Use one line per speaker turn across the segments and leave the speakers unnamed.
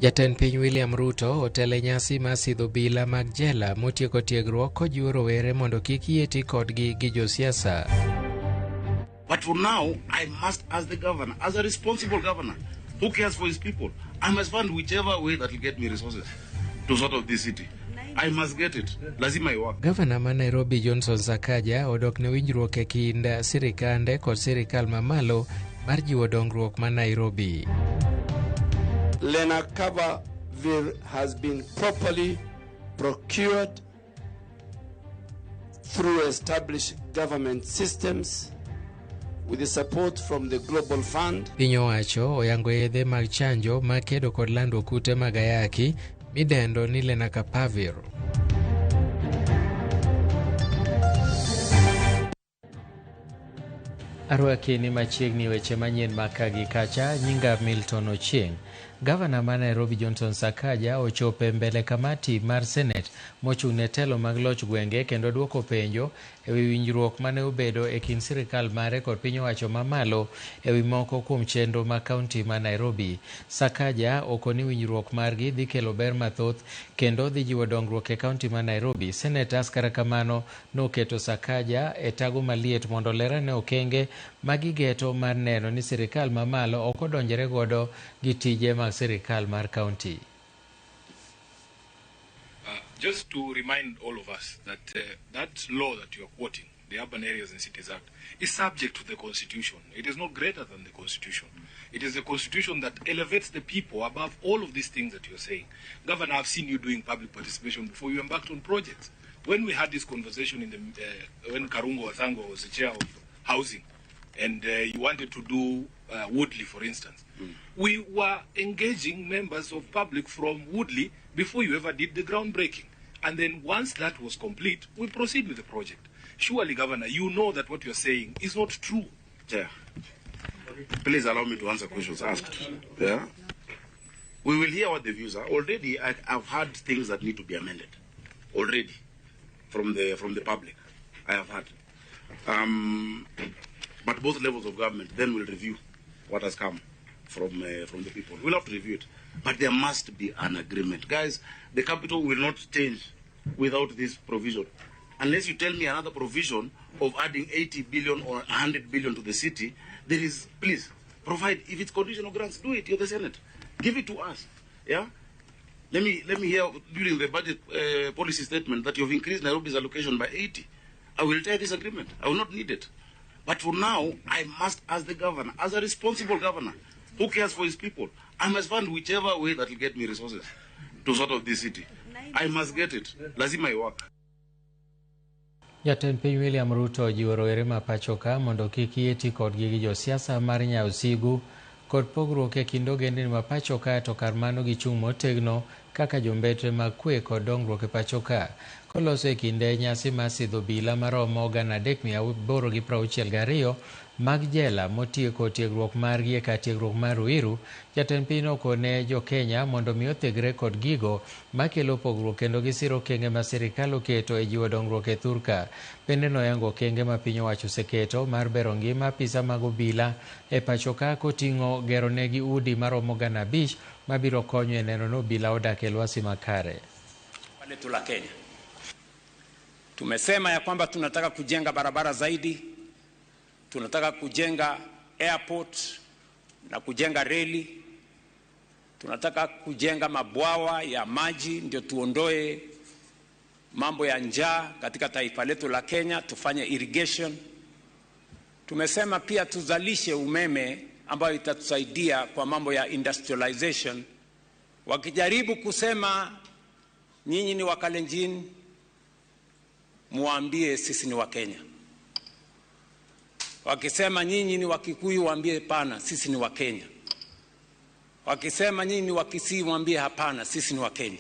Jatend piny William Ruto otelo e nyasi mar sidho obila mag jela motieko tiegruok kojiwo rowere mondo kik yie ti kodgi gi josiasa.
But for now, I must, as the governor, as a responsible governor who cares for his people, I must find whichever way that will get me resources to sort of this city. I must get it. Lazima iwork.
Gavana ma Nairobi Johnson Sakaja odok ne winjruok e kind sirikande kod sirikal mamalo mar jiwo dongruok ma Nairobi.
Lenacapavir has been properly procured through established government systems with the support from the Global Fund.
Piny owacho oyango yedhe mag chanjo makedo kod landruok kute mag ayaki midendo ni Lenacapavir. Arwaki ni machiegni weche manyien maka gi kacha, nyinga Milton Ochieng. Gavana ma Nairobi Johnson Sakaja ochopo e mbele kamati mar Senate mochung' ne telo mag loch gwenge kendo duoko penjo e wi winjruok mane obedo e kind sirikal mare kod piny owacho mamalo e wi moko kuom chenro mag kaunti ma Nairobi. Sakaja okoni winjruok margi dhi kelo ber mathoth kendo dhi jiwo dongruok e kaunti ma Nairobi. Senators kata kamano noketo Sakaja e tago maliet mondo olerane okenge ma gigeto mar neno ni sirikal mamalo ok odonjre godo gi tije mag sirikal mar kaunti.
Just to remind all of us that that law that you are quoting, the Urban Areas and Cities Act, is subject to the Constitution. It is not greater than the Constitution. It is the Constitution that elevates the people above all of these things that you are saying. Governor, I've seen you doing public participation before you embarked on projects. When we had this conversation in the when Karungo Thang'wa was the chair of housing, and you wanted to do Woodley, for instance, we were engaging members of public from Woodley before you ever did the groundbreaking. And then once that was complete, we proceed with the project. Surely, Governor, you know that what you're saying is not true.
Chair, please allow me to answer questions asked. Yeah? We will hear what the views are. Already, I've had things that need to be amended. Already, from the public, I have had. But both levels of government then will review what has come from the people. We'll have to review it. But there must be an agreement. Guys, the capital will not change without this provision. Unless you tell me another provision of adding 80 billion or 100 billion to the city, there is, please, provide. If it's conditional grants, do it. You're the Senate. Give it to us. Yeah? Let me hear during the budget policy statement that you've increased Nairobi's allocation by 80. I will tear this agreement. I will not need it. But for now, I must, as the governor, as a responsible governor who cares for his people, I must find whichever way that will get me resources to sort of this city. I must get it. Lazima iwork.
Jatend piny William Ruto ojiwo rowere ma pacho ka mondo kik yie ti kodgi gi josiasa mar nyawo sigu kod pogruok e kind ogendni ma pacho ka to kar mano gichung' motegno kaka jombetre mag kwe kod dongruok e pacho ka. Koloso e kinde nyasi mar sidho obila maromo 3,862 mag jela motieko tiegruok margi e kar tiegruok mar Ruiru, jatend piny nokone jo-Kenya mondo mi othegre kod gigo makelo pogruok kendo gisir okenge ma sirikal oketo e jiwo dongruok e thurka. Bende noyango okenge ma piny owacho oseketo mar bero ngima apisa mag obila e pacho ka koting'o gero negi udi maromo 5,000 mabiro konyo e neno ni obila odak e lwasi makare.
Letu la Kenya. Tumesema ya kwamba tunataka kujenga barabara zaidi, tunataka kujenga airport na kujenga reli, tunataka kujenga mabwawa ya maji ndio tuondoe mambo ya njaa katika taifa letu la Kenya, tufanye irrigation. Tumesema pia tuzalishe umeme ambayo itatusaidia kwa mambo ya industrialization. Wakijaribu kusema nyinyi ni Wakalenjin, muambie sisi ni Wakenya. Wakisema nyinyi ni Wakikuyu, waambie hapana, sisi ni Wakenya. Wakisema nyinyi ni Wakisii, waambie hapana, sisi ni Wakenya.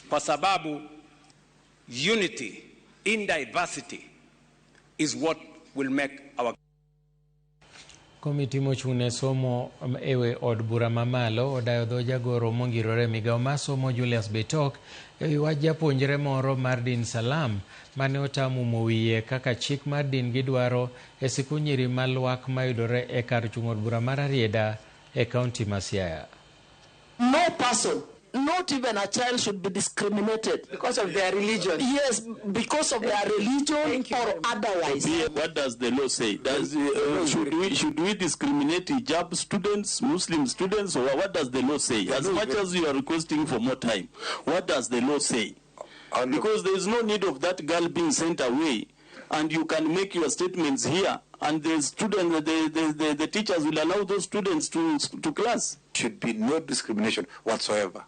Kwa sababu unity in diversity is what will make our
Komiti mochung' ne somo ewe od bura mamalo odayo dho jagoro mongirore migawo mar somo Julius Bitok ewi wach japuonjre moro mar din Salam mane otamo umo wiye kaka chik mar din gidwaro e sikund nyiri ma Lwak mayudore e kar chung' od bura mar Rarieda e kaunti ma Siaya.
No person, not even a child, should be discriminated
because of their religion.
Yes, because of their religion or otherwise.
What does the law say? Should we discriminate hijab students, Muslim students, or what does the law say? As much as you are requesting for more time, what does the law say? Because there is no need of that girl being sent away, and you can make your statements here, and the student, the teachers will allow those students to class.
Should be no discrimination whatsoever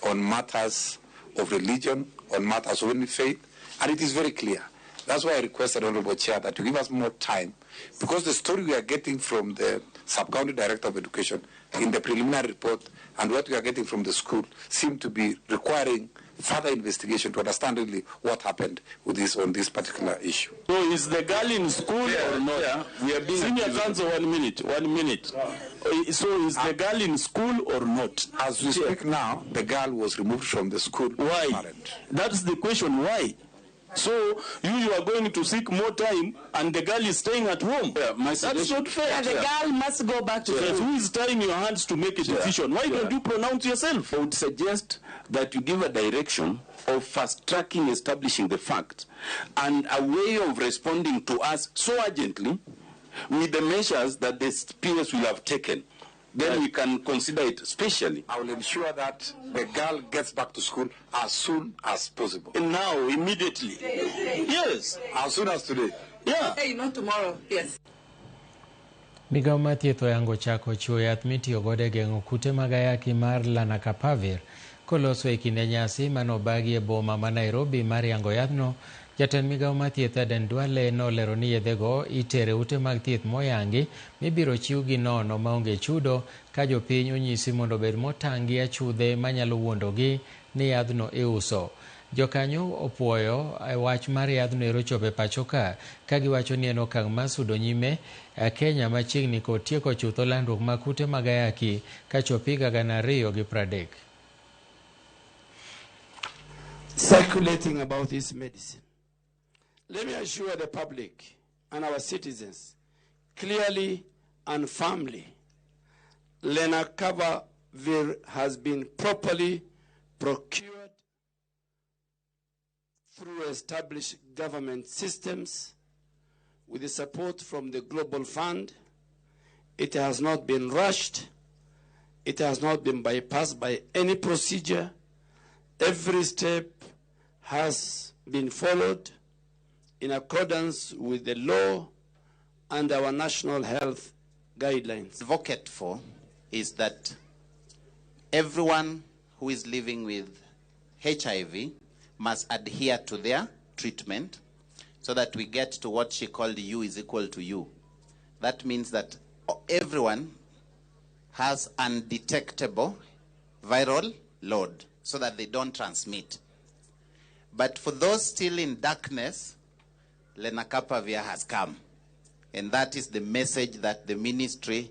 on matters of religion, on matters of any faith, and it is very clear. That's why I requested, Honorable Chair, that you give us more time, because the story we are getting from the Sub-County Director of Education in the preliminary report and what we are getting from the school seem to be requiring further investigation to understand really what happened with this on this particular issue.
So is the girl in school or not? Yeah. We are being Senior Counsel, 1 minute, 1 minute. So is the girl in school or not?
As we speak now, the girl was removed from the school.
Why?
Parent.
That's the question, why? So you are going to seek more time and the girl is staying at home.
Yeah,
that's not fair.
Yeah, the girl must go back to school.
Who is tying your hands to make a decision? Why don't you pronounce yourself?
I would suggest that you give a direction of fast-tracking establishing the fact and a way of responding to us so urgently with the measures that the PS will have taken. Then we can consider it specially.
I will ensure that the girl gets back to school as soon as possible.
And now, immediately. Yes.
As soon as today.
Yeah.
Hey, not tomorrow. Yes.
Migawo mar thieth oyango chako chiwo yath mitiyo godo e geng'o kute mag ayaki mar Lenacapavir koloso e kinde nyasi manobagi e boma ma Nairobi mar yango yadhno. Jatend migawo mar thieth Aden Duale nolero ni yedhego itere ute mag thieth moyangi mibiro chiwgi nono maonge chudo ka jopiny onyisi mondo obed motang' gi achudhe manyalo wuondogi ni yadhno iuso. Jokanyo opuoyo wach mar yadhno ero chopo e pacho ka giwacho ni en okang' mar sudo nyime Kenya machiegni kod tieko chutho landruok mag kute mag ayaki kachopo higa 2030.
Circulating about this medicine. Let me assure the public and our citizens clearly and firmly, Lenacapavir has been properly procured through established government systems with the support from the Global Fund. It has not been rushed. It has not been bypassed by any procedure. Every step has been followed in accordance with the law and our national health guidelines.
Advocate for is that everyone who is living with HIV must adhere to their treatment so that we get to what she called U is equal to U. That means that everyone has undetectable viral load so that they don't transmit. But for those still in darkness, Lenacapavir has come. And that is the message that the ministry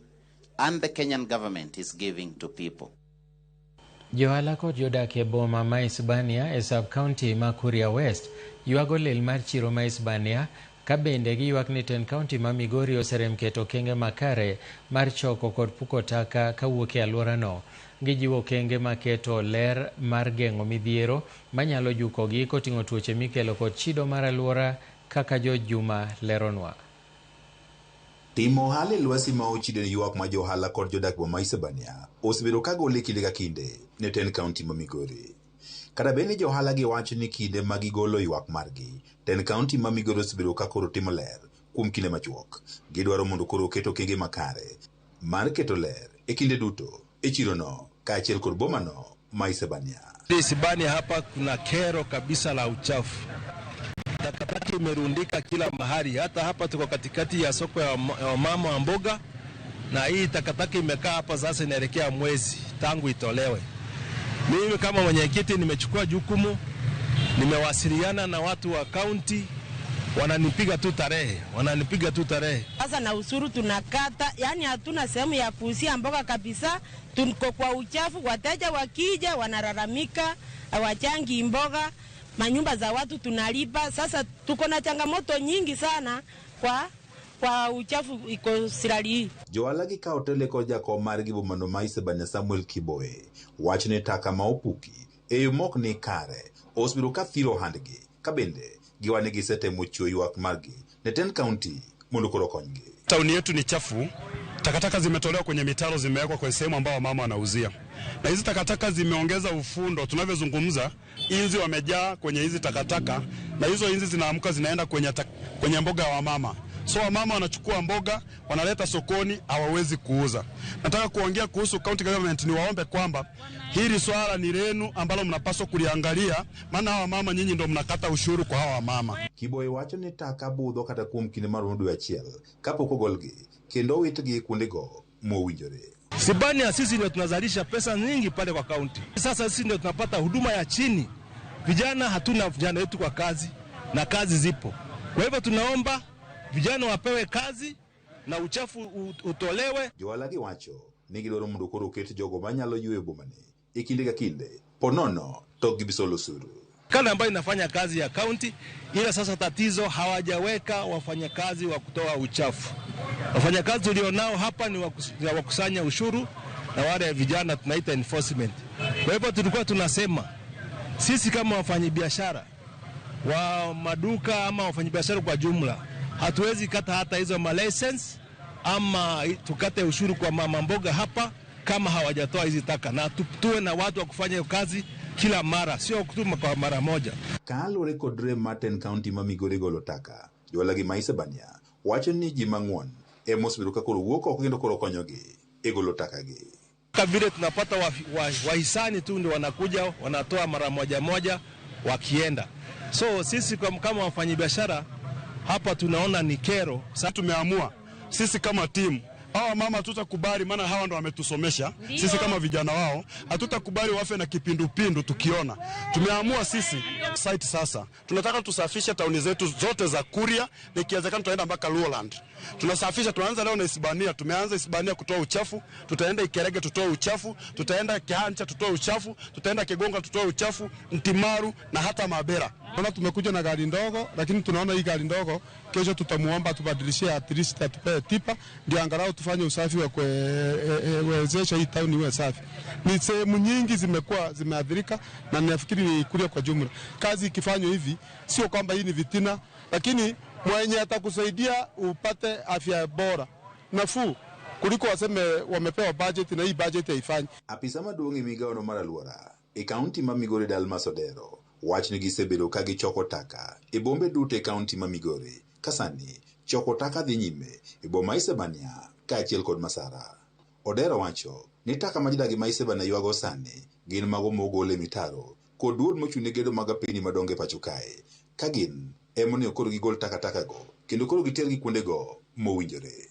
and the Kenyan government is giving to people.
Johala kod jodak e boma ma Isebania e sub-county ma Kuria West ywago lil mar chiro ma Isebania ka bende giywak ni tend county ma Migori oserem keto okenge makare mar choko kod puko taka kawuok e alworano. Gijiwo okenge maketo ler mar geng'o midhiero manyalo jukogi koting'o tuoche mikelo kod chido mar alwora kaka George Juma leronwa.
Timo ohala e lwasi ma ochido en ywak ma johala kod jodak boma Isebania osebedo ka golo e kinde ka kinde ne tend kaunti ma Migori. Kata bed ni johala gi wacho ni kinde ma gigolo ywak margi, tend kaunti ma Migori osebedo ka koro timo ler kuom kinde machuok. Gidwaro mondo koro oket okenge makare mar keto ler e kinde duto e chirono kaachiel kod bomano ma Isebania.
Isebania hapa kuna kero kabisa la uchafu. Takataka imerundika kila mahali. Hata hapa tuko katikati ya soko ya mama wa mboga, na hii takataka imekaa hapa sasa inaelekea mwezi tangu itolewe. Mimi kama mwenyekiti nimechukua jukumu, nimewasiliana na watu wa county, wananipiga tu tarehe.
Sasa na usuru tunakata, yani hatuna sehemu ya kuuzia mboga kabisa, tuko kwa uchafu, wateja wakija wanalalamika, hawachangi mboga. Manyumba za watu tunalipa. Sasa tuko na changamoto nyingi sana kwa kwa uchafu iko Sirari hii.
Johala gi ka otele kod jakom margi bomano ma Isebania Samuel Kiboe wacho ni taka ma opuki e yo mok ni kare osebedo ka thiro ohandgi ka bende giwa ni gisetemo chiwo ywak margi ne tend kaunti mondo koro okonygi.
Tauni yetu ni chafu, takataka zimetolewa kwenye mitaro, zimewekwa kwenye sehemu ambao wamama wanauzia, na hizi takataka zimeongeza ufundo. Tunavyozungumza, inzi wamejaa kwenye hizi takataka, na hizo inzi zinaamka zinaenda kwenye mboga ya wamama. So wamama wanachukua mboga wanaleta sokoni, hawawezi kuuza. Nataka kuongea kuhusu county government, niwaombe kwamba hili swala ni lenu ambalo mnapaswa kuliangalia, maana hawa mama nyinyi ndio mnakata ushuru kwa hawa mama.
Kiboe wacho ni taka budho kata kuom kinde maromo dwe achiel kapok ogolgi kendo owitgi kuondego mowinjore.
Sibania sisi ndio tunazalisha pesa nyingi pale kwa kaunti. Sasa sisi ndio tunapata huduma ya chini. Vijana hatuna vijana wetu kwa kazi na kazi zipo. Kwa hivyo tunaomba vijana wapewe kazi na uchafu utolewe.
Johala gi wacho ni gidwaro mondo koro oket jogo manyalo yweyo bomani e kinde ka kinde po nono to ok gibi solo osuru.
Kale ambayo inafanya kazi ya kaunti, ila sasa tatizo hawajaweka wafanyakazi wa kutoa uchafu. Wafanyakazi tulionao hapa ni wa wakusanya ushuru na wale vijana tunaita enforcement. Kwa hivyo tulikuwa tunasema sisi kama wafanyabiashara wa maduka ama wafanyabiashara kwa jumla, hatuwezi kata hata hizo ma license ama tukate ushuru kwa mama mboga hapa kama hawajatoa hizi taka, na tuwe na watu wa kufanya hiyo kazi kila mara, sio kutuma kwa mara moja.
Kaluwore kod rem mar tend kaunti ma Migori golo taka, johala gi ma Isebania wacho ni ji mang'won ema osebedo ka koro wuok oko kendo koro konyogi e golo taka gi.
Kama vile tunapata wahisani tu ndio wanakuja wanatoa mara moja moja wakienda. So sisi kama wafanyabiashara hapa tunaona ni kero.
Sasa tumeamua sisi kama timu hawa mama tutakubali, maana hawa ndo wametusomesha. Sisi kama vijana wao hatutakubali wafe na kipindupindu tukiona. Tumeamua sisi site sasa tunataka tusafishe tauni zetu zote za Kuria, na ikiwezekana tutaenda mpaka Luoland. Tunasafisha, tunaanza leo na Isebania. Tumeanza Isebania kutoa uchafu, tutaenda Ikerege tutoe uchafu, tutaenda Kihancha tutoe uchafu, tutaenda Kigonga tutoe uchafu, Ntimaru na hata Mabera.
Tunaona tumekuja na gari ndogo, lakini tunaona hii gari ndogo kesho tutamuomba tubadilishie at least atupee tipa ndio angalau tufanye usafi wa kuwezesha hii town iwe safi. Ni sehemu nyingi zimekuwa zimeathirika na nafikiri ni Kuria kwa jumla. Kazi ikifanywa hivi sio kwamba hii ni vitina, lakini mwenye atakusaidia upate afya bora nafuu kuliko waseme wamepewa budget na hii budget haifanyi.
Apisa maduong' e migawono mar alwora e kaunti ma Migori Dalmas Odero wach ni gisebedo ka gichoko taka e bombe duto e kaunti ma Migori ka sani choko taka dhi nyime e boma Isebania kaachiel kod Masara. Odero wacho ni taka ma jodak ma Isebania ywago sani gin mago mogol e mitaro kod duol mochung' ne gedo mag apini madongo e pacho kae ka gin emonego koro gigol takataka go kendo koro gitergi kuondego mowinjore.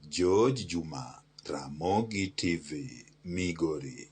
George Juma, Ramogi TV, Migori.